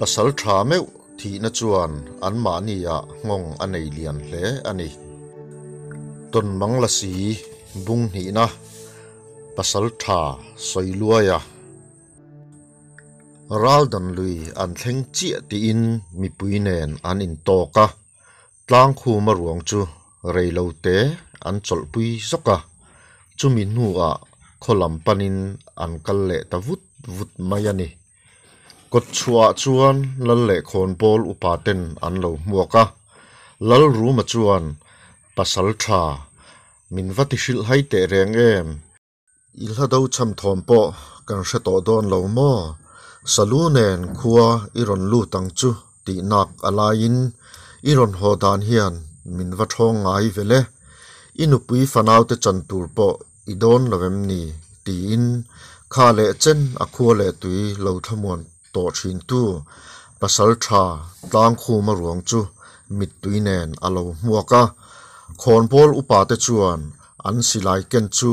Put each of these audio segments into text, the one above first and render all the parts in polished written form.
Pasal tha meuh thihna chuan anmahniah nghawng a nei lian hle a ni. Tawnmang lasi bung hnihna Pasal tha sawi luai a. Ral dan lui an thleng chiah tiin mipui nen an intawk a, Tlangkhuma ruang chu rei lo te an chawlhpui zawk a, chumi hnuah khaw lam panin an kal leh ta vut vut mai a ni. Kawt chhuahah chuan Lal leh Khawnbawl upa ten an lo hmuak a, Lalruma chuan Pasal tha min va ti hrilh hai teh reng em? I hla do cham thawm pawh kan hre tawh dawn lo maw? Salu nen khua i rawn lut ang chu tih nak a laiin i rawn haw dan hian min va thawng ngai ve le. I nupui fanaute chan tur pawh i dawn lo em ni? tiin kha leh chen a khua leh tui lo thlamuan tawh thintu pasal tha tlangkhuma ruang chu mittui nen a lo hmuak a. Khawnbawl upate chuan an silai ken chu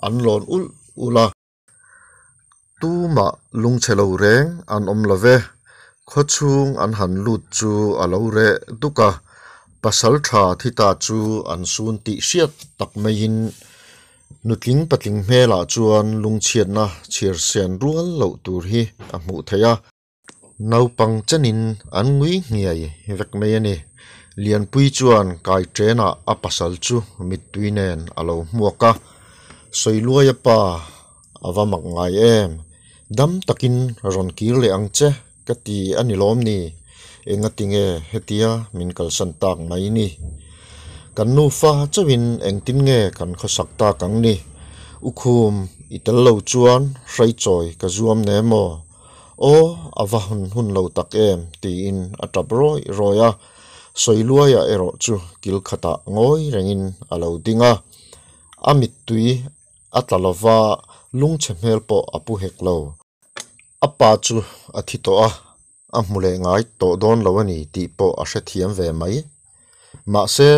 an lawn ulh ulh a. Tumah lungchhe lo reng an awm lo ve. Khawchhung an han lut chu a lo reh duk a, pasal tha thi ta chu an sun tih hriat tak maiin Nutling patling hmelah chuan lungchhiatna chhiar sian rual loh tur hi a hmuh theih a. Naupang chenin an ngui hniai vek mai a ni. Lianpui chuan kai ṭenah a pasal chu mittui nen a lo hmuak a. Sawiluaia pa a va mak ngai em? Dam takin rawn kir leh ang che ka ti a ni lawm ni? Engati nge hetia min kalsan tak mai ni? Kan nufa chauhin engtin nge kan khawsak tak ang ni? U Khum, i tel lo chuan hraichawi ka zuam ne maw? Aw, a va hun hun lo tak em? tiin a tap rawih rawih a. Sawiluaia erawh chu kil khatah ngawi rengin a lo ding a. A mittui a tla lova, lungchhe hmel pawh a pu hek lo. A pa chu a thi tawh a, a hmu leh ngai tawh dawn lo a ni tih pawh a hrethiam ve mai. Mahse,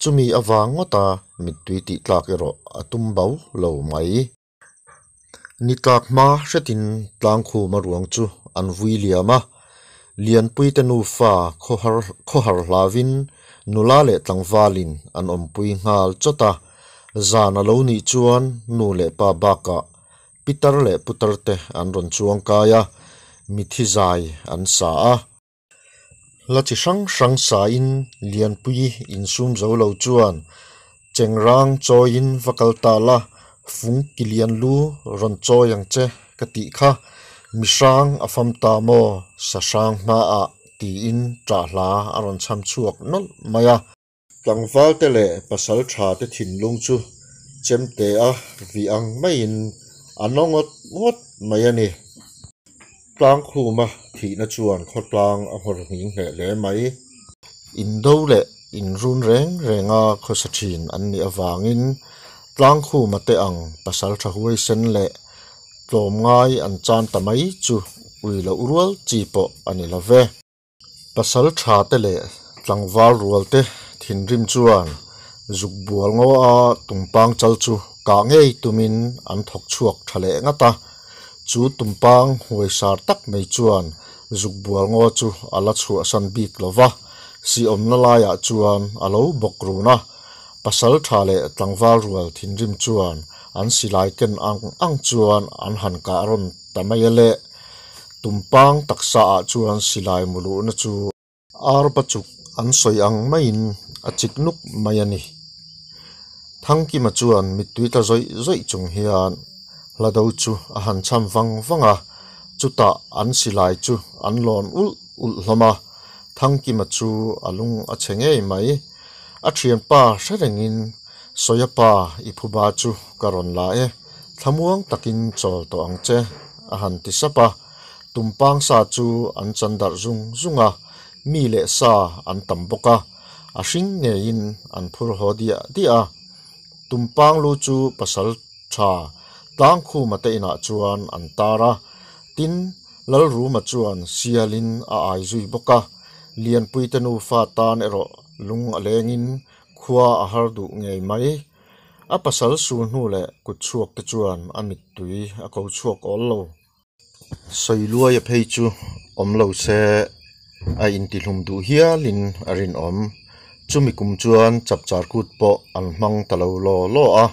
chumi avang ngawta mittui tih tlak erawh a tum bo lo mai. Ni tlak hma hretin tlangkhuma ruang chu an vui liam a, Lianpuite nufa khawhar hlauvin nula leh tlangvalin an awmpui nghal chawt a, zan a lo nih chuan nu leh pa bakah Pitar leh putar te an rawn chuang kai a, mithi zai an sa a. Hla chi hrang hrang sain Lianpui insum zo lo chuan Chengrang chawiin va kal ta la, fung ki lian lu rawn chawi ang che ka tih kha, mi hrang a fam ta maw sa hrang hmaah tiin ṭah hla a rawn chham chhuak nawlh mai a. Tlangvalte leh pasal thate thinlung chu chemte a vih ang maiin a naw ngawt ngawt mai a ni. Tlangkhuma thihna chuan khawtlang a nghawr nghing hneh hle mai. Indo leh inrun reng renga khawsa thin an nih avangin Tlangkhuma te ang pasal tha huaisen leh tlawmngai an chan ta mai chu ui loh rual chi pawh a ni lo ve. Pasal tha te leh tlangval rual te thinrim chuan zuk bual ngaw a tumpang chal chu kah ngei tumin an thawk chhuak tha leh ngat a. Chu tumpang huaisar tak mai chuan zuk bual ngaw chu a la chhuahsan bik lo va, sihawmna laiah chuan a lo bawk run a. Pasal tha leh tlangval rual thinrim chuan an silai ken ang ang chuan an han kah rawn ta mai a le. Tumpang taksa ah chuan silai mu luhna chu arpa chuk an sawi ang maiin a chik nuk mai a ni. Thangkima chuan mittui tla zawih zawih chung hian hlado chu a han cham vang vang a, chutah an silai chu an lawn ulh ulh hlawm a, Thangkima chu a lung a chhe ngei mai. A thianpa hre rengin Sawia pa i phuba chu ka rawn la e, thlamuang takin chawl tawh ang che, a han ti sap a. Tumpang sa chu an chan darh zung zung a, mi leh sa an tam bawk a, a hring ngeiin an phur haw diah diah a. Tumpang lu chu pasal tha Tlangkhuma te inah chuan an tar a, tin, Lalruma chuan sialin a ai zui bawk a, Lianpuite nufa tan erawh lung a lengin Khua a har duh ngei mai. A pasal sul hnu leh kut chhuak te chuan a mittui a ko chhuak awl lo. Sawiluaia phei chu awm lo se a intihlum duh hialin a rinawm. Chumi kum chuan chapchar kut pawh an hmang ta lo law law a,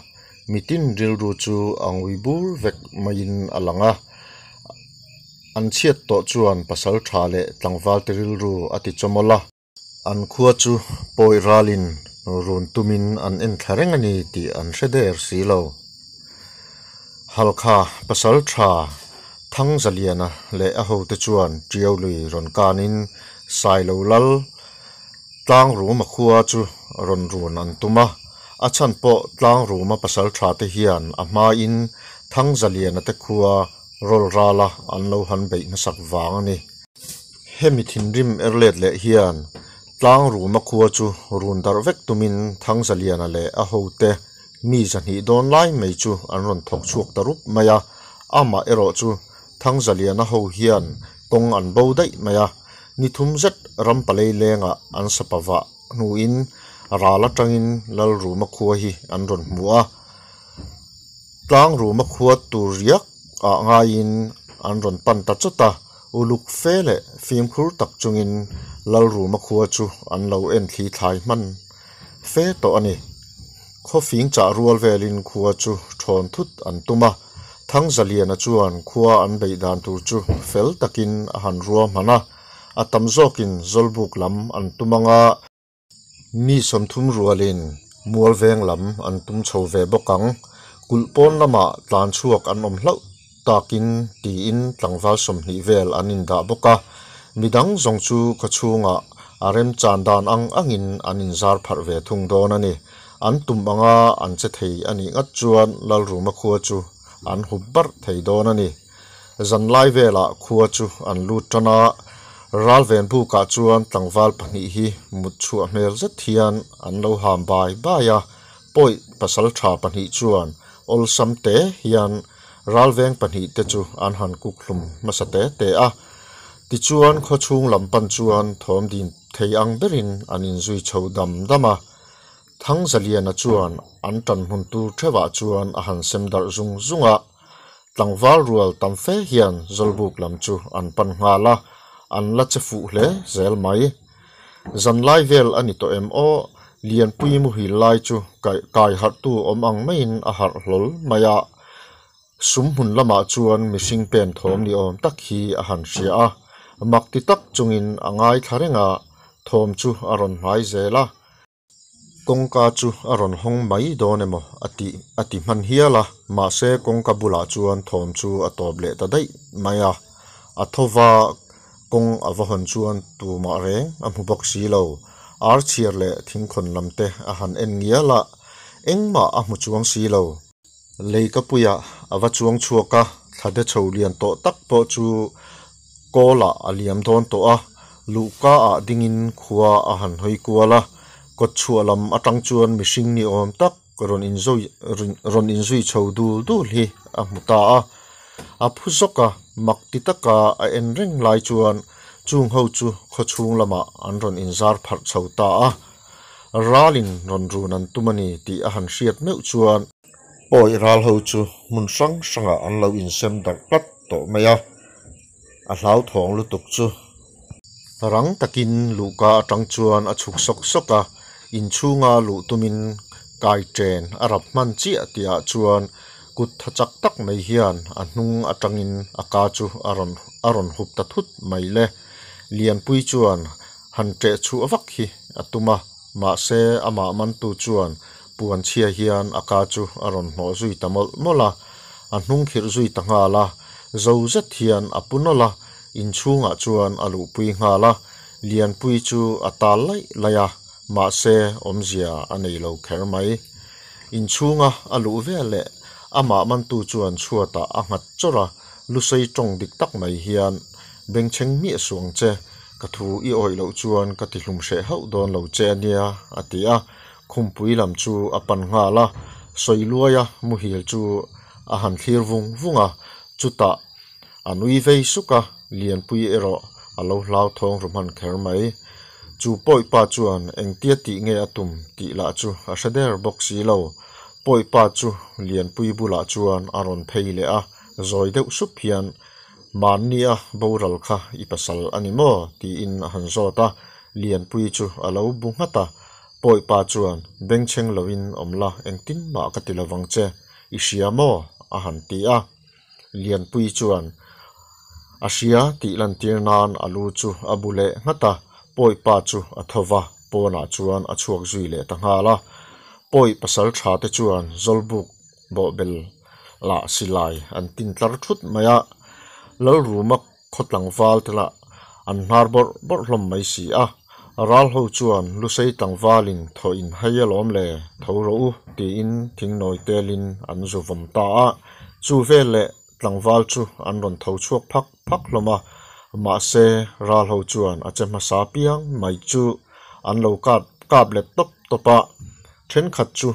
mitin rilru chu a ngui bur vek maiin a lang a. An chhiat tawh chuan pasal tha leh tlangval te rilru a ti chawmawlh a. An khua chu pawi ralin run tumin an en thla reng a ni tih an hre der si lo. Halkha pasal tha Thangzaliana leh a hote chuan Tiau lui rawn kanin Sailo lal Tlangruma khua chu rawn run an tum a, a chhan pawh Tlangruma pasal tha te hian a hmain Thangzaliana te khua rawl rala an lo han beih hmasak vang a ni. Hemi thinrim er let leh hian Tlangruma khua chu run darh vek tumin Thangzaliana leh a hote mi zahnih dawn lai mai chu an rawn thawk chhuak ta rup mai a, amah erawh chu Thangzaliana ho hian kawng an bo daih mai a, ni thum zet ram palei lengah an sapa vah hnuin ral atangin Lalruma khua hi an rawn hmu a, Tlangruma khua tur riak ah ngaiin an rawn pan ta chawt a, uluk fe leh fimkhur tak chungin Lalruma khua chu an lo en thli thlai hman fe tawh a ni. Khawfing chah rual velin khua chu thawn thut an tum a, Thangzaliana chuan khua an beih dan tur chu fel takin a han ruahman a, a tam zawkin Zawlbuk lam an tum ang a, mi 30 rualin Mualveng lam an tum chho ve bawk ang, kulh pawn lamah tlan chhuak an awm hlauh takin tiin tlangval 20 vel an indah bawk a, midang zawng chu khawchhungah a remchan dan ang angin an inzar pharh ve thung dawn a ni. An tum anga an che thei a nih ngat chuan Lalruma khua chu an hup barh thei dawn a ni. Zanlai velah khua chu an lut tan a, ralven bukah chuan tlangval pahnih hi mut chhuah hmel zet hian an lo ham bai bai a, pawi pasal tha pahnih chuan awlsam te hian ralveng pahnih te chu an han kuk hlum hmasa te te a. Tichuan khawchhung lam pan chuan thawm din thei ang berin an inzui chho dam dam a. Thangzaliana chuan an tan hmun tur theuhah chuan a han sem darh zung zung a, tlangval rual tam fe hian Zawlbuk lam chu an pan nghal a, an la che fuh hle zel mai. Zanlai vel a ni tawh em aw, Lianpui muhil lai chu kai harhtu awm ang maiin a harh hlawl mai a, sum hmun lamah chuan mihring pen thawm ni awm tak hi a han hria a, mak ti tak chungin a ngaithla reng a, thawm chu a rawn hnai zel a. Kawngka chu a rawn hawng mai dawn emaw a tih a ti hman hial a, mahse kawngka bulah chuan thawm chu a tawp leh ta daih mai a. A tho va kawng a va hawn chuan tumah reng a hmu bawk si lo. Ar chhiar leh thingkhawn lam te a han en ngial a, engmah a hmu chuang si lo. Leikapuiah a va chuang chhuak a, thlade chho lian tawh tak pawh chu kawlah a liam dawn tawh a, luhka ah dingin khua a han hawi kual a, kawt chhuah lam atang chuan mihring ni awm tak rawn inzui rawn inzui chho dul dul hi a hmu ta a, a phu zawk a, mak ti taka a en reng lai chuan chung ho chu khawchhung lamah an rawn inzar pharh chho ta a. Ralin rawn run an tum a ni tih a han hriat meuh chuan pawi ral ho chu hmun hrang hrangah an lo insem darh tlat tawh mai a, a hlauthawng lutuk chu rang takin luhka atang chuan a chhuk sawk sawk a, inchhunga luh tumin kai chen a rap hman chiah tihah chuan kut tha chak tak mai hian a hnung atangin a ka chu a rawn a rawn hup ta thut mai le. Lianpui chuan Han ṭeh chhuah vak hi a tum a, mahse amah mantu chuan puan chhia hian a ka chu a rawn hnawh zui ta mawlh mawlh a, a hnung khirh zui ta nghal a, zo zet hian a pu nawlh a, inchhungah chuan a luhpui nghal a, Lianpui chu a tal laih laih a, mahse awmzia a nei lo kher mai. Inchhunga a luh vel leh amah mantu chuan chhuatah a nghat chawrh a, lusei tawng dik tak mai hian Bengchheng miah suh ang che, ka thu i awih loh chuan ka ti hlum hreh hauh dawn lo che a nia, a ti a. Khumpui lam chu a pan nghal a, sawi luaia muhil chu a han thlir vung vung a, chutah a nui vei suk a, Lianpui erawh a lo hlauthawng ru hman kher mai. Chu Pawipa chuan engtia tih nge a tum tih lah chu a hre der bawk si lo. Pawipa chu Lianpui bulah chuan a rawn phei leh a, zawi deuh sup hian. Mahnia boral kha i pasal a ni maw? tiin a han zawt a, Lianpuii chu a lo bu nghat a. Pawipa chuan, Bengchheng loin awm la, engtin mah ka ti lovang che, i hria maw? a han ti a. Lianpuii chuan a hria tih lantir nan a lu chu a bu leh nghat a, Pawipa chu a tho va, pawnah chuan a chhuak zui leh ta nghal a. Pawi pasal tha te chuan Zawlbuk bawhbel lah silai an tin tlar thut mai a, Lalruma khaw tlangval te lah an hnar bawrh bawrh hlawm mai si a, ral ho chuan Lusei tlangvalin thaw in hai alawm le, tho rawh u tiin thingnawi telin an zu vawm ta a, chu vel leh tlangval chu an rawn tho chhuak phak phak hlawm a, mahse ral ho chuan a che hmasa piang mai chu an lo kap kap let tawp tawp a, thenkhat chu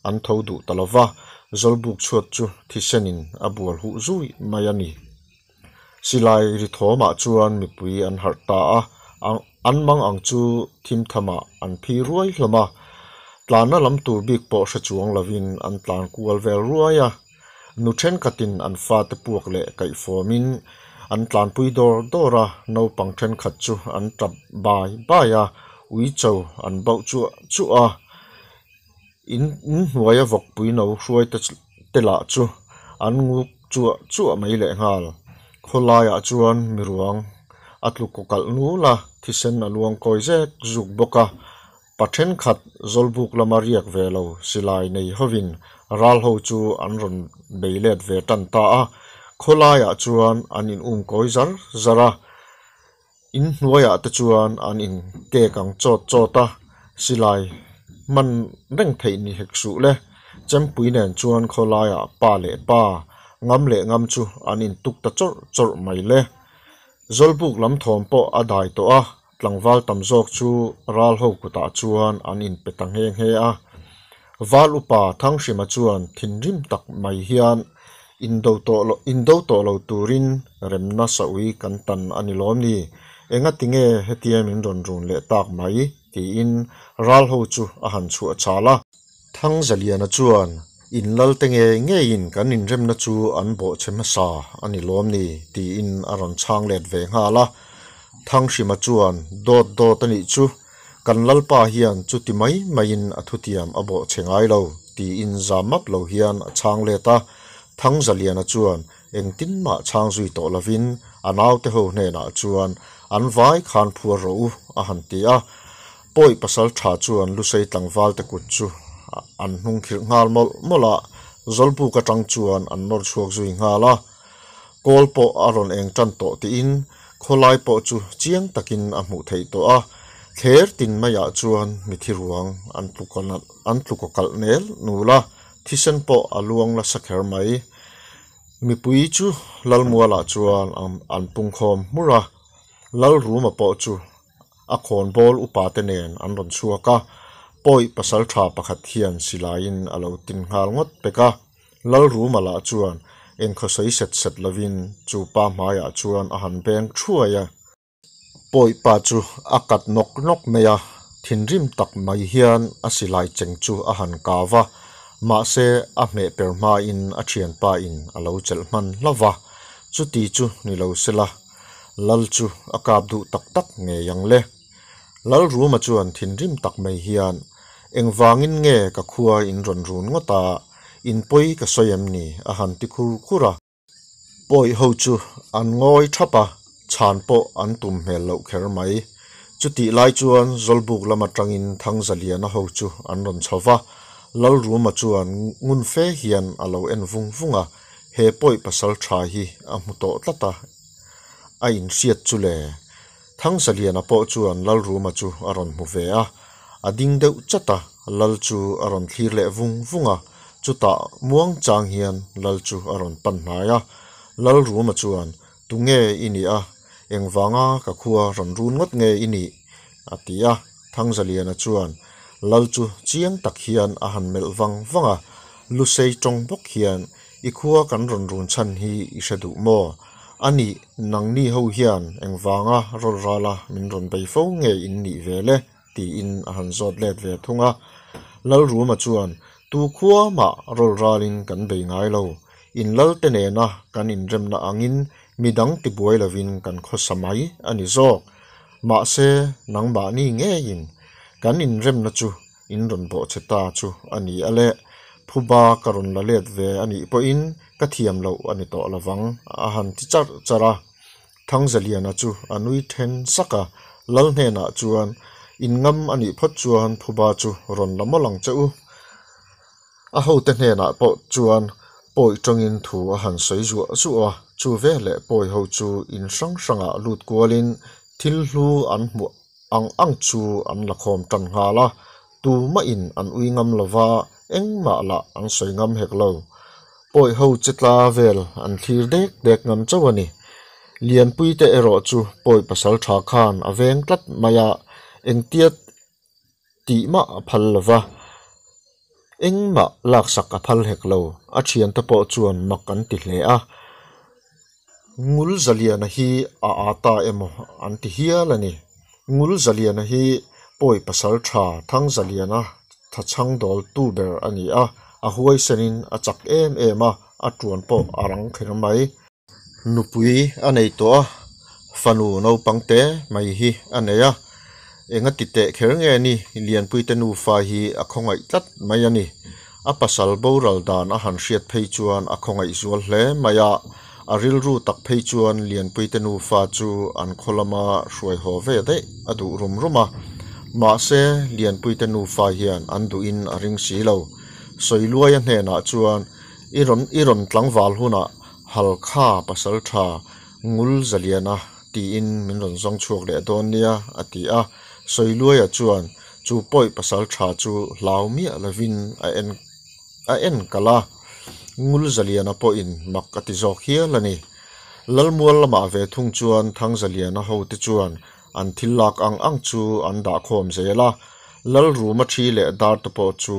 an tho duh ta lo va, Zawlbuk chhuat chu thisenin a bual huh zui mai a ni. Silai ri thawmah chuan mipui an harh ta a, an mang ang chu thim thamah an phi ruai hlawm a, tlanna lam tur bik pawh hre chuang lovin an tlan kual vel ruai a. Nu thenkhatin an fate puak leh kaihfawmin an tlanpui dawr dawr a, naupang thenkhat chu an tap bai bai a, uicho an bauh chuah chuah a. In inhnuaia vawkpui no hruai te te lah chu an nguk chuah chuah mai leh nghal. Khawlaiah chuan miruang a tlu kaw kalh nul a, thisen a luang kawi zek zuk bawk a. Pa thenkhat Zawlbuk lama riak ve lo silai nei hovin ral ho chu an rawn bei let ve tan ta a. Khawlaiah chuan an in um kawi zar zar a. In hnuaiah te chuan an in kek ang chawt chawt a, silai hman reng theih ni hek suh le. Chempui nen chuan khawlaiah pa leh pa, ngam leh ngam chu an in tuk ta chawrh chawrh mai le. Zawlbuk lam thawm pawh a dai tawh a, tlangval tam zawk chu ral ho kutah chuan an in pe ta nghe nghe a. Val upa Thanghrima chuan thinrim tak mai hian Indo tawh lo indo tawh lo turin remna saui kan tan a ni lawm ni? Enga tinge hetia min rawn run leh tak mai? tiin ral ho chu a han chhuah chal a. Thangzaliana chuan, In lal te ngei ngeiin kan inremna chu an bawhchhe hmasa a ni lawm ni? tiin a rawn chhang let ve nghal a. Thanghrima chuan, Dawt dawt a nih chu, kan lalpa hian chuti mai maiin a thutiam a bawhchhe ngai lo, tiin zam map lo hian a chhang let a. Thangzaliana chuan engtin mah chhang zui tawh lovin a naute ho hnenah chuan an vai khan phuar rawh u a han ti a. Pawi pasal tha chuan Lusei tlangval te kut chu an hnung khirh nghal mawlh mawlh a, Zawlbuk atang chuan an nawr chhuak zui nghal a. Kawl pawh a rawn eng tan tawh tiin khawlai pawh chu chiang takin a hmuh theih tawh a, thler tin maiah chuan mithi ruang an an tlukaw kalh nel nul a, thisen pawh a luang nasa kher mai. Mipui chu Lalmualah chuan an pungkhawm hmur a, Lalruma pawh chu A khawnbawl upa te nen an rawn chhuak a, pawi pasal tha pakhat hian silaiin a lo tin nghal ngawt pek a. Lalruma lah chuan engkhaw sawi set set lovin chu pa hmaiah chuan a han beng thuai a. Pawi pa chu a kat nawk nawk mai a, thinrim tak mai hian a silai cheng chu a han kau a, mahse a hmeh per hmain a thianpa in a lo chelh hman hlauh va, chuti chu ni lo sela. Lal chu a kap duh tak tak ngei ang le. Lalruma chuan thinrim tak mai hian, Engvangin nge ka khua in rawn run ngawt a, in pawi ka sawi em ni? a han ti khur khur a. Pawi ho chu an ngawi thap a, chhan pawh an tum hmel loh kher mai. Chutih lai chuan Zawlbuk lam atangin Thangzaliana ho chu an rawn chho va, Lalruma chuan ngun fe hian a lo en vung vung a, He pawi pasal tha hi a hmu tawh tlat a, a inhriat chu le. Thangzaliana pawh chuan Lalruma chu a rawn hmu ve a, a ding deuh chat a, Lal chu a rawn thlir leh vung vung a, chutah muang chang hian Lal chu a rawn pan hnai a. Lalruma chuan, Tunge i nih a? Engvanga ka khua rawn run ngawt nge i nih? a ti a. Thangzaliana chuan Lal chu chiang tak hian a han melh vang vang a, Lusei tawng bawk hian, I khua kan rawn run chhan hi i hre duh maw? A nih, nangni ho hian engvanga rawl rala min rawn bei fo nge in nih ve le? tiin a han zawt let ve thung a. Lalruma chuan, Tu khua mah rawl ralin kan bei ngai lo. In Lalte nena kan inremna angin Midang tibuai lovin kan khawsa mai a ni zawk. Mahse, nangmahni ngeiin kan inremna chu in rawn bawh che ta chu a ni a le. Phuba ka rawn la let ve a nih pawhin ka thiam loh a ni tawh lovang a han ti charh charh a. Thangzaliana chu a nui then sak a, Lal hnenah chuan, In ngam a nih phawt chuan phuba chu rawn la mawlh ang che u. A hote hnenah pawh chuan pawi tawngin thu a han sawi zuah zuah a, chu veleh pawi ho chu in hrang hrangah lut kualin thil hlu an hmuh ang ang chu an la khawm tan nghal a, tumahin an ui ngam lo va, engmah lah an sawi ngam hek lo. Pawi ho che tla vel an thlir dek dek ngam chauh a ni. Lianpuite erawh chu pawi pasal tha khan a veng tlat mai a, engtia tih mah a phal lo va, engmah laksak a phal hek lo. A thiante pawh chuan mak an ti hle a, Ngul Zaliana hi a â ta emaw an ti hial a ni. Ngul Zaliana hi pawi pasal tha Thang Zaliana thachhang dawltu ber a ni a, a huaisenin a chak em em a, a tuan pawh a rang kher mai. Nupui a nei tawh a, fanu naupang te mai hi a nei a, enga ti teh kher nge ni Lianpuite nufa hi a khawngaih tlat mai a ni. A pasal boral dan a han hriat phei chuan a khawngaih zual hle mai a, a rilru tak phei chuan Lianpuite nufa chu an khaw lama hruai haw ve daih a duh rum rum a. Mahse, Lianpuite nufa hian an duhin a ring si lo. Sawiluaia hnenah chuan i rawn i rawn tlangval hunah Halkha pasal tha Ngul Zaliana tiin min rawn zawng chhuak leh dawn nia a ti a. Sawiluaia chuan chu pawi pasal tha chu hlau miah lovin a en a en kalh a. Ngul Zaliana pawhin mak a ti zawk hial a ni. Lalmual lamah ve thung chuan Thangzaliana hote chuan an thil lak ang ang chu an dah khawm zel a. Lalruma thi leh dar te pawh chu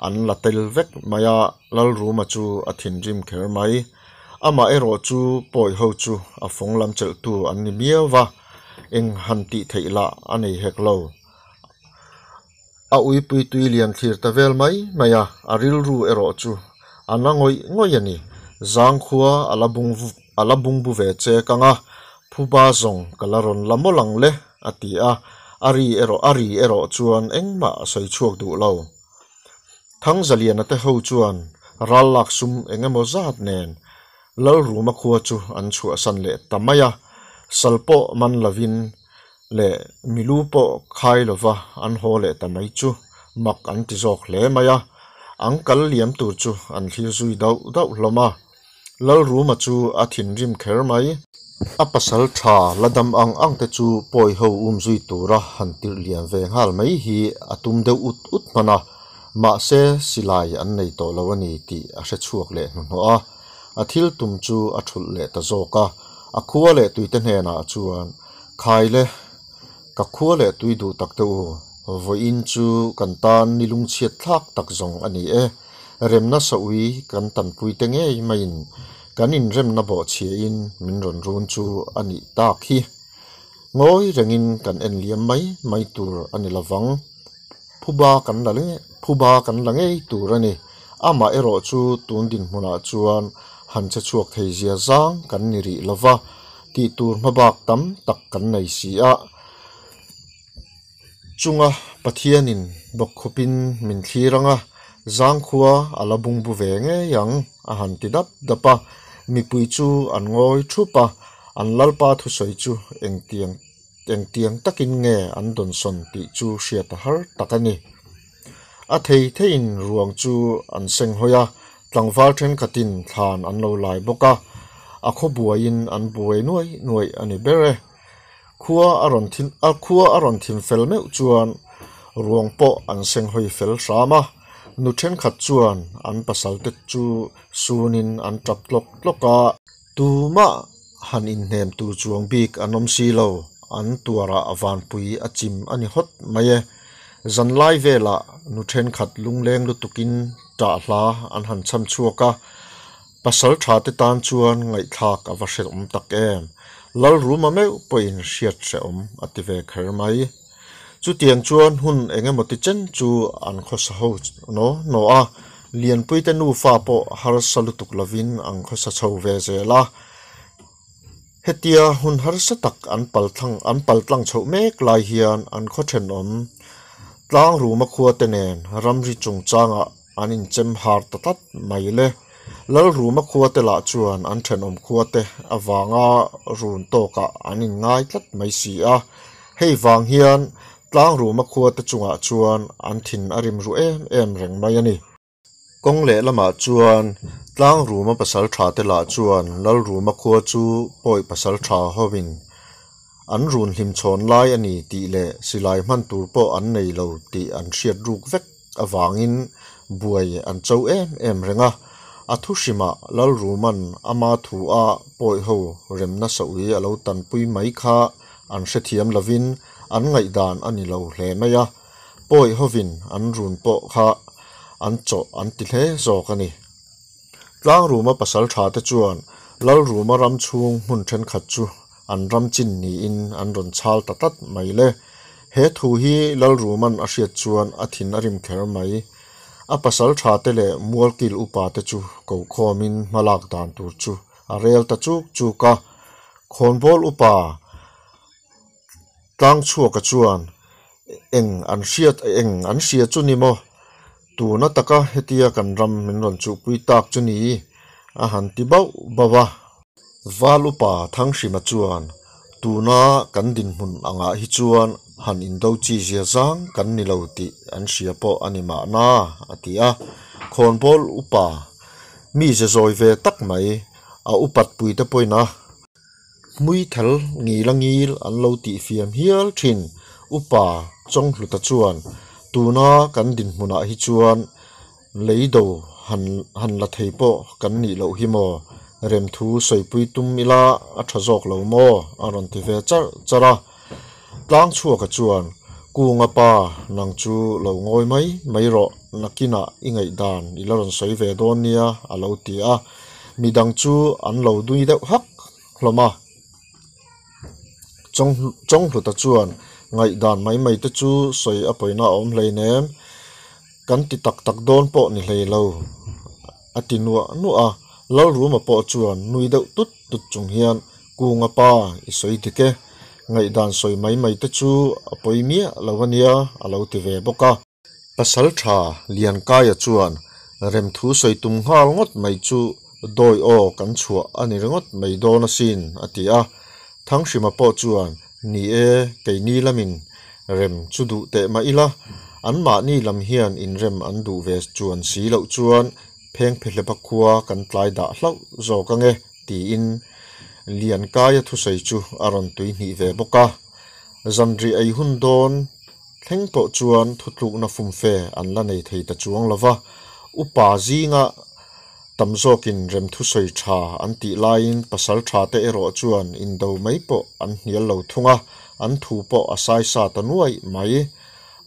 An la tel vek mai a, Lalruma chu a thinrim kher mai. Amah erawh chu pawi ho chu a fawng lam chelhtu an ni miau va, eng han tih theih lah a nei hek lo. A uipui tui lian thlir ta vel mai mai a, a rilru erawh chu a na ngawih ngawih a ni. Zangkhua a la bung a la bungbu ve che kang a, phuba zawng ka la rawn la mawlh ang le, a ti a, a ri erawh a ri erawh chuan engmah a sawi chhuak duh lo. Thangzaliana te ho chuan ral lak sum eng emaw zat nen Lalruma khua chu an chhuahsan leh ta mai a, sal pawh man lovin leh milu pawh khai lova an haw leh ta mai chu mak an ti zawk hle mai a, an kal liam tur chu an thlir zui dauh dauh hlawm a. Lalruma chu a thinrim kher mai. A pasal tha la dam ang ang te chu pawi ho um zui tura han tirh lian ve nghal mai hi a tum deuh ut ut hman a, mahse silai an nei tawh lo a ni tih a hre chhuak leh hnuhnawh a, a thil tum chu a thulh leh ta zawk a, a khua leh tuite hnenah chuan Khai le, ka khua leh tui duh tak te u, vawiin chu kan tan ni lungchhiat thlak tak zawng a ni e. Remna saui kan tanpuite ngei maiin kan inremna bawhchhiain min rawn run chu a nih tak hi. Ngawi rengin kan en liam mai mai tur a ni lovang. Phuba kan la phuba kan la ngei tur a ni. Amah erawh chu tun dinhmunah chuan han che chhuak thei zia zang kan ni rih lova, tih tur hmabak tam tak kan nei si a. Chunga Pathianin bawkkhawpin min thlir ang a, zangkhua a la bungbu ve ngei ang, a han ti dap dap a. Mipui chu an ngawi thup a, an Lalpa thusawi chu engtiang engtiang takin nge an dawnsawn tih chu hriat a har tak a ni. A thei theiin ruang chu an seng hawi a, tlangval thenkhatin thlan an lo lai bawk a, a khaw buaiin an buai nuai nuai a ni ber e. Khua a rawn thin a khua a rawn thin fel meuh chuan ruang pawh an seng hawi fel hram a, nu thenkhat chuan an pasal te chu sunin an tap tlawk tlawk a, tumah han inhnem tur chuang bik an awm si lo, an tuarah vanpui a chim a ni hawt mai e. Zanlai velah nu thenkhat lungleng lutukin tah hla an han cham chhuak a, Pasal tha te tan chuan ngaihthlak a va hrehawm tak em? Lalruma meuh pawhin hriat hrehawm a ti ve kher mai. Chutiang chuan hun eng emaw ti chen chu an khawsa ho naw naw a, Lianpuite nufa pawh harsa lutuk lovin an khawsa chho ve zel a. Hetia hun harsa tak an palthlang an paltlang chhoh mek lai hian an khaw thenawm Tlangruma khua te nen ramri chungchangah an inchem har ta tlat mai le. Lalruma khua te lah chuan an thenawm khua te avanga run tawkah an inngai tlat mai si a. Hei vang hian Tlangruma khua te chungah chuan an thin a rim ru em em reng mai a ni. Kawng lehlamah chuan Tlangruma pasal tha te lah chuan Lalruma khua chu pawi pasal tha hovin an run hlim chhawn lai a ni tih leh silai hman tur pawh an nei lo tih an hriat ruk vek avangin buai an cho em em reng a. A thu hrimah Lalruma'n ama thu a pawi ho remna sawi a lo tanpui mai kha an hrethiam lovin an ngaihdan a ni lo hle mai a. Pawi hovin an run pawh kha an chawh an ti hle zawk a ni. Tlangruma pasal tha te chuan Lalruma ram chhung hmun thenkhat chu an ram chin niin an rawn chhal ta tlat mai le. He thu hi Lalruma'n a hriat chuan a thin a rim kher mai. A pasal tha te leh Mualkil upa te chu ko khawmin hmalak dan tur chu a rel ta chuk chuk a. Khawnbawl upa Tlangchhuaka chuan eng an hriat eng an hria chu ni maw? Tuna taka hetia kan ram min rawn chuhpui tak chu ni a han ti bauh bauh a. Val upa Thanghrima chuan tuna kan dinhmun angah hi chuan han indo chi zia zang kan ni lo tih an hria pawh a ni mahna a ti a. Khawnbawl upa mi ze zawi ve tak mai a upat pui te pawhin a. Hmuithal ngil a ngil an lo tihfiam hial thin. Upa Chawnghluta chuan, Tuna kan dinhmunah hi chuan leido han han la thei pawh kan nih loh hi maw? Remthu sawipui tum ila a tha zawk lo maw? a rawn ti ve charh charh a. Tlangchhuaka chuan, Kunga pa, nang chu lo ngawi mai mai rawh, nakinah i ngaihdan i la rawn sawi ve dawn nia, a lo ti a. Midang chu an lo nui deuh hak hlawm a. Chawnghluta chuan ngaihdan mai mai te chu sawi a pawina a awm hleinem, kan ti tak tak dawn pawh ni hlei lo, a ti nuah nuah a. Lalruma pawh chuan nui deuh tut tut chung hian, Kunga pa, i sawi dik e, ngaihdan sawi mai mai te chu a pawi miah lo a nia, a lo ti ve bawk a. Pasal tha Liankaia chuan remthu sawi tum nghal ngawt mai chu dawi aw kan chhuah a ni ringawt mai dawn asin a ti a. Thanghrima pawh chuan ni e keini lamin rem chu duh teh mah ila anmahni lam hian inrem an duh ve chuan si loh chuan phengphehlepa khua kan tlai dah hlauh zawk ange tiin Liankaia thusawi chu a rawn tuihnih ve bawk a. Zanriah ei hun dawn Thleng pawh chuan thutlukna fumfe an la nei thei ta chuang lo va, upa zinga tam zawkin remthusawi tha an tih laiin pasal tha te erawh chuan indo mai pawh an hnial lo thung a, an thu pawh a saisa ta nuai mai.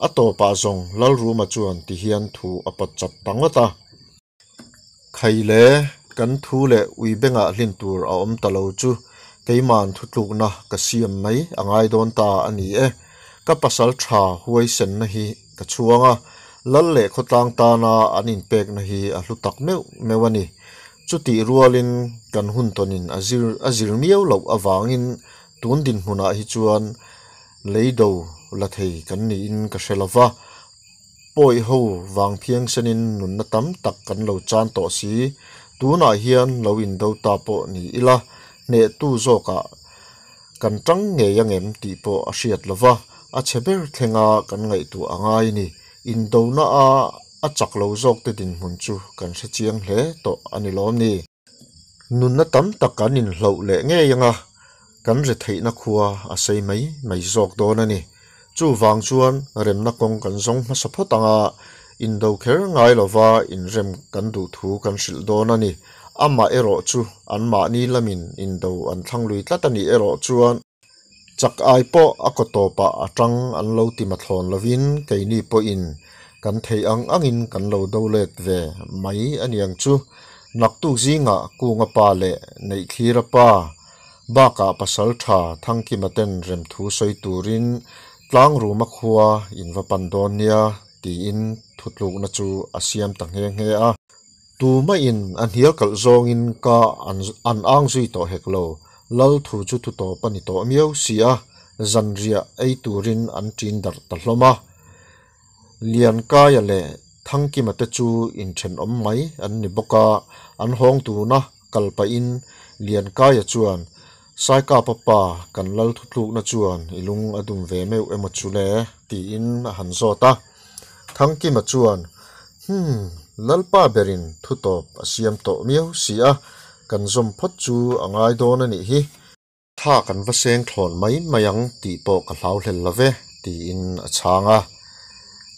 A tawpah zawng Lalruma chuan tihian thu a pawt chat ta ngawt a. Khai le, kan thu leh ui bengah hlin tur a awm ta lo chu keima'n thutlukna ka siam mai a ngai dawn ta a ni e. Ka pasal tha huaisenna hi ka chhuang a, lal leh khawtlang tana an inpekna hi a hlu tak meuh meuh a ni. Chutih rualin kan hun tawnin a zir a zir miau loh avangin tun dinhmunah hi chuan leido la thei kan niin ka hre lo va. Pawi ho vang phiangsenin nunna tam tak kan lo chan tawh si. Tunah hian lo indo ta pawh ni ila, hnehtu zawkah kan tang ngei angem tih pawh a hriat lo va, a chhe ber thlenga kan ngaihtuah a ngai ni. Indona a a chak lo zawkte dinhmun chu kan hre chiang hle tawh a ni lawm ni. Nunna tam tak kan inhloh leh ngei anga kan re theihna khua a sei mai mai zawk dawn a ni. Chuvang chuan remna kawng kan zawng hmasa phawt anga indo kher ngai lova inrem kan duh thu kan hrilh dawn a ni. Amah erawh chu anmahni lamin indo an thlang lui tlat a nih erawh chuan Chak ai pawh a kaw tawpah a tang an lo ti mathlawn lovin keini pawhin kan theih ang angin kan lo do let ve mai a niang chu. Naktuk zingah Kunga pa leh Neihthira pa bakah pasal tha Thangkima ten remthu sawi turin Tlangruma khua in va pan dawn nia tiin thutlukna chu a siam ta nghe nghe a. Tumahin a hnial kalh zawngin ka an ang zui tawh hek lo. Lal thu chu thu tawp a ni tawh miau si a, zanriah ei turin an ṭin darh ta hlawm a. Liankaia leh Thangkima te chu inthenawm mai an ni bawk a, an hawng tuna kal pahin Liankaia chuan, Saikapa pa, kan lal thutlukna chuan i lung a dum ve meuh emaw chu le? tiin a han zawt a. Thangkima chuan, Hum, Lalpa berin thu tawp a siam tawh miau si a, kan zawm phawt chu a ngai dawn a nih hi. Thla kan va seng thlawn mai mai ang tih pawh ka hlau hlel lo ve, tiin a chhang a.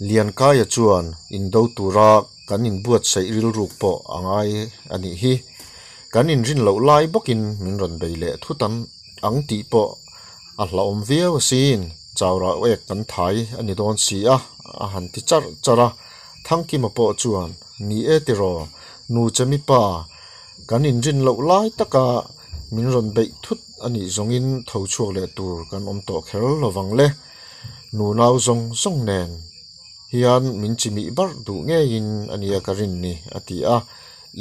Liankaia chuan indo tura kan inbuatsaih rilruk pawh a ngai a nih hi. Kan inrin loh lai bawkin min rawn bei leh thut ang tih pawh a hlauhawm viau asin, chaurah ek kan thai a ni dawn si a, a han ti charh charh a. Thangkima pawh chuan, Ni e tiraw, nu chemi pa, Kan inrin loh lai taka min rawn beih thut a nih zawngin tho chhuak leh tur kan awm tawh kher lo vang le. Nunau zawng zawng nen hian min chimih barh duh ngeiin a nia ka rin ni, a ti a.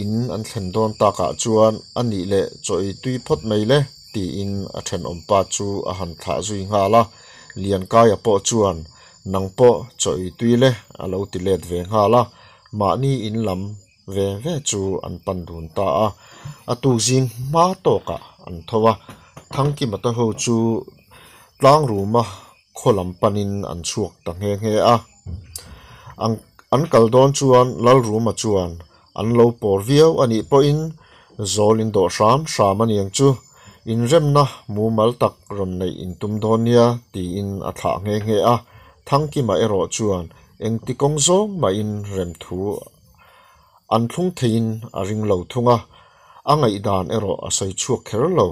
In an thlen dawn takah chuan a nih leh chaw ei tui phawt mai le tiin a thenawm pa chu a han thlah zui nghal a. Liankaia pawh chuan nang pawh chaw ei tui le a lo ti let ve nghal a. Mahni in lam ve ve chu an pan dun ta a, a tuk zing hma tawkah an tho a, Thangkima te ho chu tlang ruma khaw lam panin an chhuak ta nghe nghe a. An an kal dawn chuan Lalruma chuan an lo pawr viau a nih pawhin zawl in dawh hram hram a niang chu, inremna mumal tak rawn neih in tum dawn nia tiin a thlah nghe nghe a, Thangkima erawh chuan engti kawng zawng mahin rem thu An thlung theiin a ring lo thung a, a ngaihdan erawh a sawi chhuak kher lo.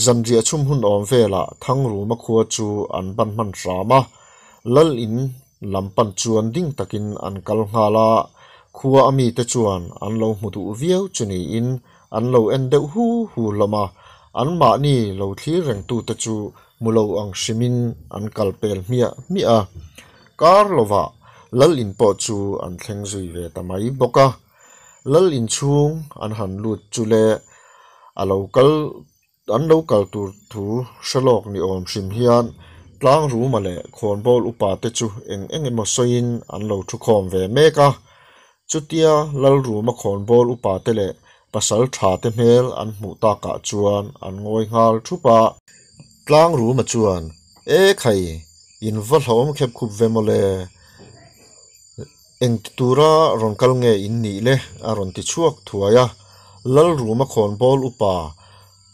Zanriah chhum hun awm velah Thangruma khua chu an ban hman hram a, Lal in lam pan chuan ding takin an kal nghal a, khua a mite chuan an lo hmu duh viau chu niin an lo en deuh hu hu hlawm a, anmahni lo thlir rengtute chu hmu lo ang hrimin an kal pel hmiah hmiah a. Kar lovah Lal in pawh chu an thleng zui ve ta mai bawk a. Lal in chhung an han lut chu le a lo kal an lo kal tur thu hre lawk ni awm hrim hian tlang ruma leh khawnbawl upa te chu eng eng emaw sawiin an lo thu khawm ve mek a. Chutia Lal ruma khawnbawl upa te leh pasal tha te hmel an hmuh takah chuan an ngawi nghal thup a. Tlang ruma chuan, E khai, in va hlauhawm khep khup ve mawle, eng ti tura rawn kal nge in nih le? a rawn ti chhuak thuai a. Lal ruma khawnbawl upa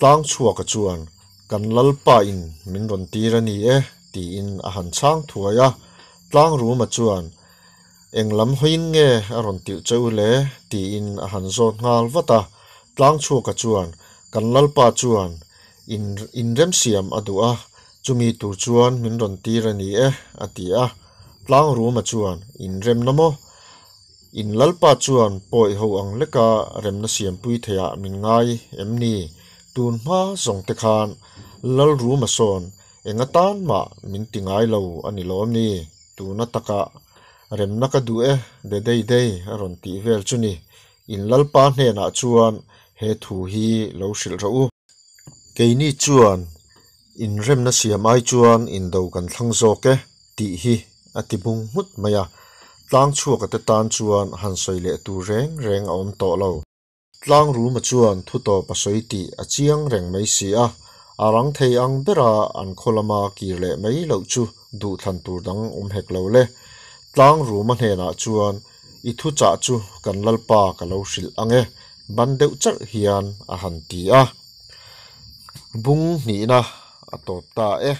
Tlang chhuaka chuan, Kan Lalpa in min rawn tir a ni e, tiin a han chhang thuai a. Tlang ruma chuan, Eng lam hawiin nge a rawn tirh che u le? tiin a han zawt nghal vat a. Tlangchhuaka chuan, Kan Lalpa chuan in inremsiam a duh a, chumi tur chuan min rawn tir a ni e, a ti a. Tlangruma chuan, Inremna maw? In Lalpa chuan pawi ho ang leka remna siampui theiah min ngai em ni? Tun hma zawng te khan Lalruma sawn Enga tan mah min ti ngai lo a ni lawm ni? Tuna taka remna ka duh e, de dei dei a rawn tih vel chu ni. In Lalpa hnenah chuan he thu hi lo hrilh rawh u. Keini chuan inremna siam ai chuan indo kan thlang zawk e tih hi a ti bung nghut mai a. Tlang chhuaka te tan chuan han sawi leh tur reng reng a awm tawh lo. Tlangruma chuan thu tawp a sawi tih a chiang reng mai si a, a rang thei ang bera an khaw lama kir leh mai loh chu duhthlan tur dang awm hek lo le. Tlangruma hnenah chuan, I thuchah chu kan Lalpa ka lo hrilh ang e, ban deuh charh hian a han ti a. Bung hnihna a tawp ta e.